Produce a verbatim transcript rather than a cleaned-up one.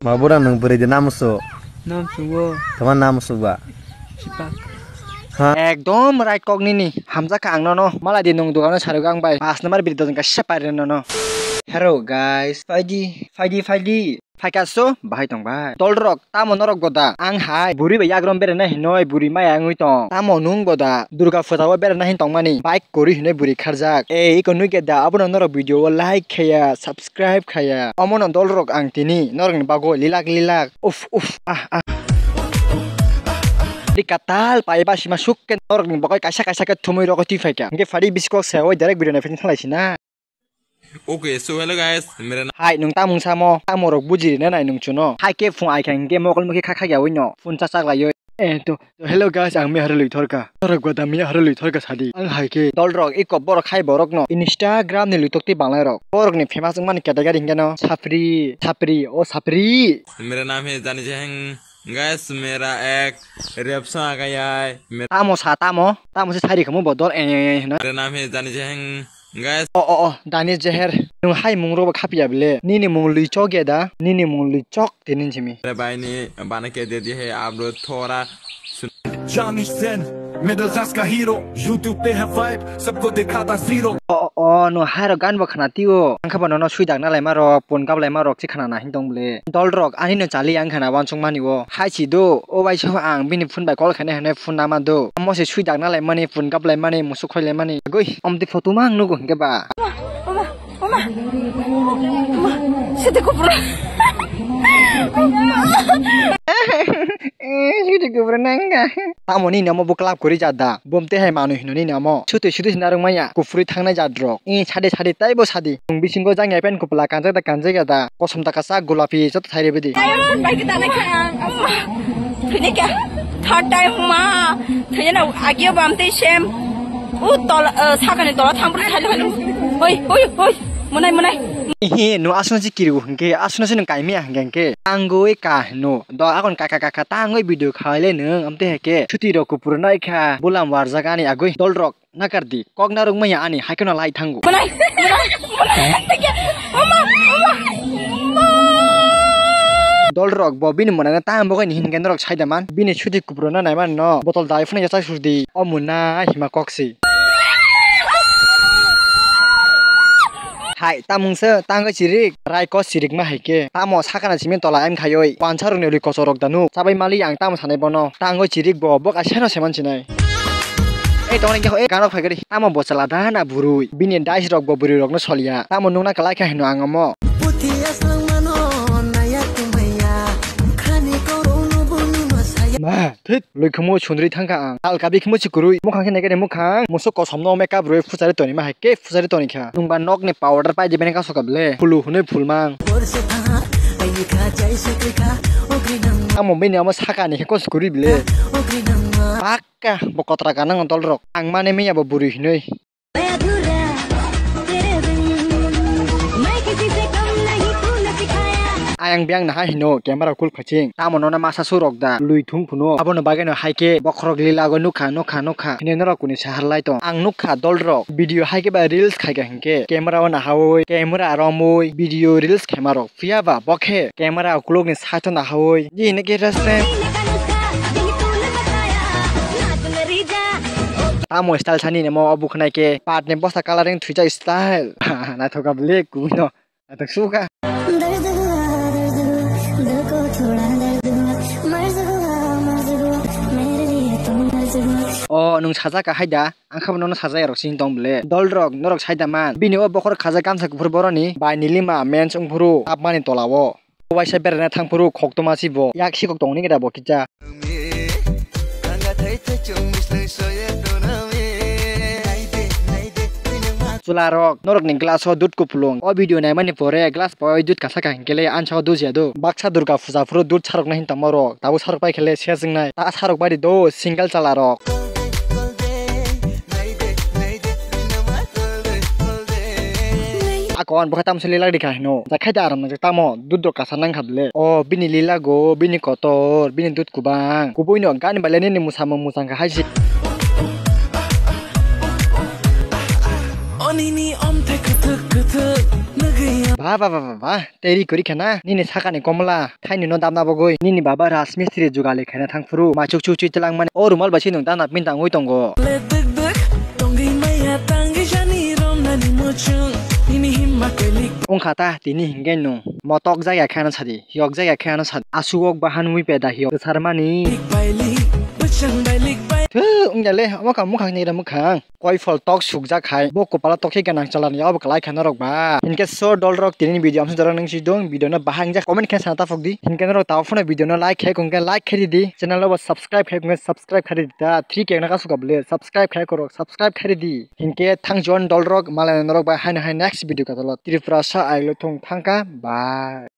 Ma bura nwng bwrwi de namusu. Namusu o. Tama namusu ba. Sipak. Ha? Ekdom right kok nini. Hamjak kha ang nono. Malai di nwng dogano sarwi ang bai. Pas number biri dojong ka sepai reno no. Hello guys. Phaidi, phaidi, phaidi. Phaikha so, bahai tong bai. Dolrok, tamo norok goda. Ang hai, buri bai yagram berena hinoi, buri maya wngwi tong. Tamo nung goda, Durga Puja o berena hin tongmani. Bike kori hinoi buri kharjak. Ei, iko nui keda, abono norok video o like khaya, subscribe khaya. Omono dolrok ang tini, norokni bago lilak lilak. Uf, uf, ah, ah. Di katal, pai ba sima suk ke norokni bagoi kaisa kaisa ke thumui rogo twi phaikha. Hingke phadi biskok se oi direct video nai phin thalai sina. Okay, so hello guys, mere na- Hai, nwng tamung samo, tamo rok buji rina nai nwng chuno. Hai ke phung ai kha hingke mokol mukhe kha kha ya wino, phone cha chak lai oi. Eh, to, to, hello guys, ang mi haro lui thorka. Thorok gwa da mi haro lui thorka sadi. Ang hai ke. Dol rok, iko borok hai borok no. Instagram ni lui tok tei banglai rok. Borok ni famous wngmani category hingke no. Sapri, sapri, o sapri. Mere naam hai Jani Jahang. Guys, mera ek rep sa gaya hai. Mere- Tamo sa, tamo. Tamo se sari khamu bodol, eh, eh, eh, hino. Mere naam hai Jani Jahang. Guys. O, o, o, Danish Jeher. Nwng hai mung robo khapiya bile. Nini mung lui chok ya da? Nini mung lui chok tini simi. Bhai ni bana ke de di hai aap log thoda sun- Jani Sen, middle class ka hero, YouTube pe hai vibe, sabko dikhata zero. O, o, o, nwng hai rok gan bo khana tio. Ang kha bo nono sui dak na lai ma rok, pun gap lai ma rok si khana na hin tong bile. Dol rok ani no chali ang khana wansuk mani o. Hai si do, o bai so ang bini phone bai call khainai hinui phone nama do. Amo se sui dak na lai mani, phone gap lai mani, musuk khoi lai mani. Agoi, om twi photo ma ang nugo hingke ba. Oma, oma, oma, oma, sete kupro. Eh, sete kupro nangga. Tamo ni namo bo club kori jada. Bom te hai manu hino ni namo. Sute sute sina rung maya. Kufri thangnai jadrok. Eh, sade sade tai bo sadi. Nwng bisingo jang ya pen kupla kanjak da kanjak ya da. Kosom ta kasak gulapi joto thai rebidi. Ayun, bai kita naikha. Thini kya? Third time ma. Thini na agio bam te sem. U tol, eh, sakani tola thang pura thailu thailu. Hoi, hoi, hoi. Monai, monai. Ehe, no asno si kiriu hingke, asno si nung kaimia hingke. Angoi ka no. Do akon kaka kaka tangoi video khaile nung amte heke. Chuti rok kupur naikha. Bulam warjak ani agoi. Dol rok. Nakardi, kok narwk maya ani, hai kheno lai thango. Mama, mama, mama. Dol rok bo bini mwnai na tang bogoi ni hin gen rok sai da man. Bini chuti kupro na nai man no. Botol dai phano yachak surdi. O mwnai hima kok si. Hai, tamung se, tangoi chirik. Rai ko chirik ma hai ke. Tamo sakana simi tola em khayoi. Pansa rok ni ri koso rok danu. Sabai mali ang tamo sanai bono. Tangoi chirik bo, bok aseno seman sinai. Ei, tongni khe, ei, ganok phai gari. Tamo bo chala da na burui. Bini dais rok bo burui rok no soliya. Tamo nungna kalai kha hino ang omo. Puthi aslang mano, naya kumaya. Khani korong no bunu no saya. Ma, thit, loi khumo sundri thangkha ang. Al kabi khumo si kurui. Mukhang khe nai gari mukhang. Musuk kosom no makeup rui fuchari toni ma hai ke fuchari toni kha. Nungba nok ni powder pai di bene ka soka ble. Phulu hwnwi phulmang. Tamo bini omo saka ni khe kos kwrwi bile. Pakka bo kotra gana ngo dol rok. Ang mane miya bo bwrwi hinwi. Ayang biyang naha hino camera kul khaching. Tamo nona masa su rok da. Lui thung phuno. Abono bageno hai khe bokhorok lila go nukha, nukha, nukha. Hine norok kuni sahar lai tong. Ang nukha dol rok. Video hai khe ba reels khai kha hinkhe. Camera o nahawi, camera romwi, video reels khaima rok. Phiya ba bo khe camera ukulukni side-o nahawi. Nini khe restaurant. Tamo style sani nemo obo khwnai khe patni bosta coloring thwijak style. Naithok kha bwle kubui no. Naithok suka. O nwng sajak kha hai da? Ang kha bo nono sajaya rok sini tong bwle. Dol rok norok sai da man. Bini o bokhorok khajak gamsa kuphur boroni bai nilima mens wng phuru apmani tola o. Waisa berana thang phuru khok toma si bo. Yak si kok tong ni keda bo kisa. Chwla rok norok ni glass o dud kupulung. O video naimani pore glass poi dud kasa ka hinkhe le ansa o dud ya do. Baksa Durga puja phuru dud sarok na hin tongma rok. Tabuk sarok pai khe le se jwngnai. Ta sarok bai di do single chwla rok. Ako an bokhe tamo se lila rikha hino. Jakhaida aram nang tamo dudro kasa nang kha bele. O bini lila go, bini kotor, bini dud kubang. Kubui no gani bale nini musamung musang kha hai si. Onini omthai kwthwk kwthwk nugwi. Ba ba ba ba ba, tei ri kwrwi khe na nini sakani komla thaini no damna bagwi nini baba rajmistri jugali khaina thang phuru maichuk chuk chui twlang mani o rumal bai se nwng damna pin tangwi tongo. Wngkha ta tini hinkhe nwng motok jak ya khe ano sadi, hiyok jak ya khe ano sadi, aswk wok bahan wi peda hiyok kwsarmani. Thw, wngya le, omo kha mukhang ni mukhang. Koi phol tok sukjak hai, bo kopalo tokhe ganang chalani, abo kalai kha norok ba. Hinkhe so dol rok tini video amsa jorok nang si dong, video no bahai wngjak comment khe sana taphok di. Hinkhe norok tao phano video no like khai kongkhe like khai di, channel o bo subscribe khai kongkhe subscribe khai di ta, three K na kasu ka bwle, subscribe khai korok, subscribe khai di. Hinkhe thang jon dol rok malai norok ba haino hai next video katalo Tripura sa ailo thung thangka, bye.